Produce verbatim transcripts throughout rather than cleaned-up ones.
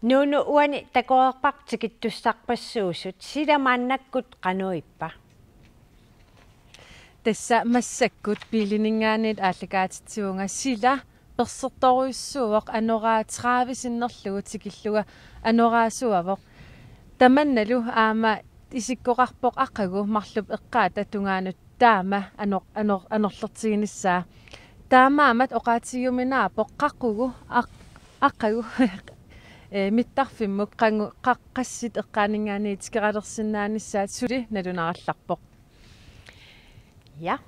Nuunu, uani takoreerparput tikittussarpassuusut, sila maannakkut qanoq ippa? Tassa massakkut biilininngaanniit aallakaatitsivunga, sila persertorujussuuvoq, anoraa tredive sinnerlugu tikillugu anoraasuavoq. Tamannalu aamma isikkoqarpoq aqagu marluk eqqaata tungaanut taama anor-, anor-, anorlertiginissaa. Taamaammat oqaatigiuminaappoq qaqugu aq-, aqagu ee, mittarfimmut qangu-, qa-, qassit eqqaaninngaanniit tikeralersinnaanissaat suli nalunarallarpoq. Ja.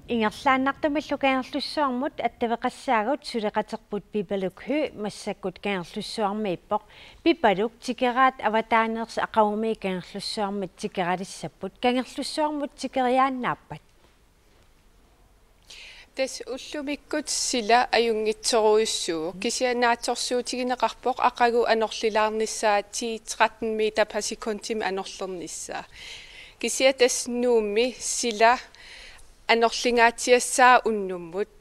Ingerlaannartumillu Kangerlussuarmut attaveqassaagut, suleqaterput Pipaluk Høegh, massakkut Kangerlussuarmiippoq. Pipaluk, tikeraat avataaneersut aqagumii Kangerlussuarmit tikeralissapput. Kangerlussuarmut tikeriaannaappat? Tassa ullumikkut sila ajunngitsorujussuuvoq. Kisianni naatsorsuutigineqarpoq aqagu anorlilaarnissaa ti tretten meter per sekundimi anorlernissaa. Kisianni tassa Nuummi sila anorlingaatsiassaaq unnummut,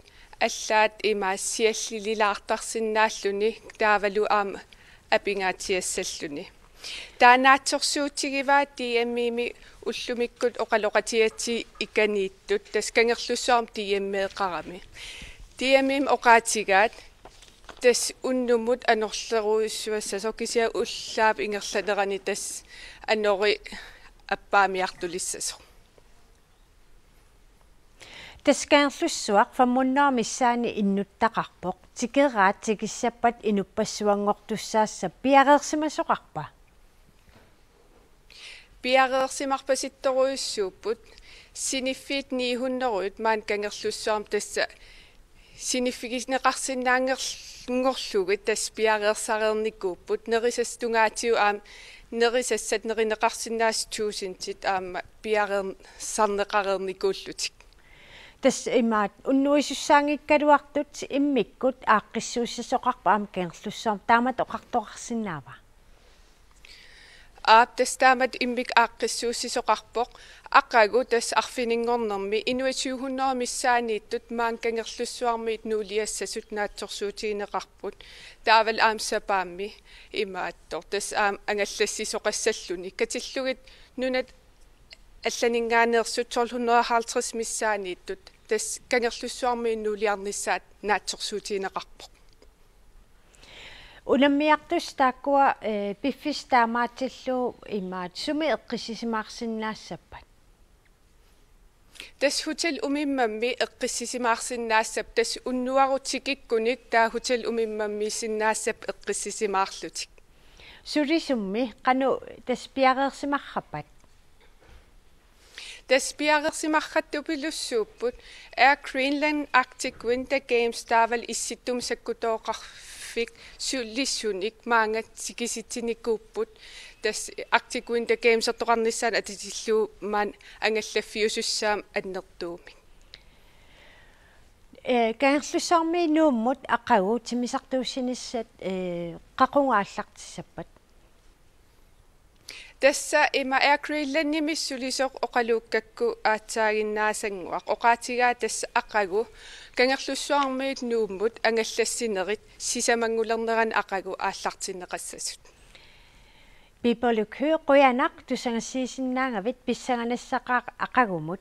allaat ima siallililaartarsinnaalluni taavalu aamma apingaatsiassalluni. Taava naatsorsuutigivaa D M-imi ullumikkut oqaloqatigigatsigu ikaniittut, tassa Kangerlussuarmi D M-eqarami. D M-imi oqaatigaat tassa unnummut anorlerujussuassasoq, kisianni ullaap ingerlanerani tassa anori appaamiartulissasoq. Tassa Kangerlussuaq fem hundrede missaani innuttaqarpoq. Tikeraat tikissappat inuppassuanngortussaassappat, piareersimasoqarpa? Piareersimarpasittorujussuupput. Siniffiit ni hundrede maani Kangerlussuarmi tassa siniffigineqarsinnaanngorlugit tassa piareersareernikuupput. Nerisassat tungaatigut aamma nerisassat nerineqarsinnaasut tusindit aamma piareersarneqareernikuullutik. Tassa imaat unnuisussaanngikkaluartut immikkut aaqqissuussisoqarpa aamma Kangerlussuarmi, taamatut oqartoqarsinnaava? Aap, tassa taamatut immikkut aaqqissuussisoqarpoq. Aqagu tassa arfininngornermi inuit syv hundrede missaanniittut maani Kangerlussuarmiit nuuliassasut naatsorsuutigineqarput. Taavalu aamma sapaammi imaattoq. Tassa aamma angallassisoqassalluni. Katillugit nunat allaninngaanneersut tolv hundrede og halvtreds missaanniittut tassa Kangerlussuarmiit nuuliarnissaat naatsorsuutigineqarpoq. Unammiartussat taakkua, eh, piffissaq taamaatsillugu imaat sumi eqqissisimaarsinnaassappat? Tassa hotel umimmammi eqqissisimaarsinnaassappat, tassa unnuaru tikikkunik taava hotel umimmammiissinnaassappat eqqissisimaarlutik. Sulisummi qanoq tassa piareersimarrappat? Tassa piareersimarrattupilussuupput. Air Greenland Arctic Winter Games taavalu Issittumi sakkutooqarfik sulisunik maanga tikisitsinikuupput. Tassa Arctic Winter Gamesertoqarnissaanut atatillugu maani angallaffiusussaammat annertuumik. Eh, Kangerlussuarmiit Nuummut aqagu timmisartuussinissat, eh, qaqugu aallartissappat? Tassa ima Air Greenlandimi sulisoq oqaluukkakku aatsaaginnaasannguaq. Oqaatigaat tassa aqagu Kangerlussuarmiit Nuummut angallassinerit sisamanngulerneranni aqagu aallartinneqassasut. Pipaluk Høegh, qujanaq tusagassiisinnaagavit, pissanganassaaq aqagumut.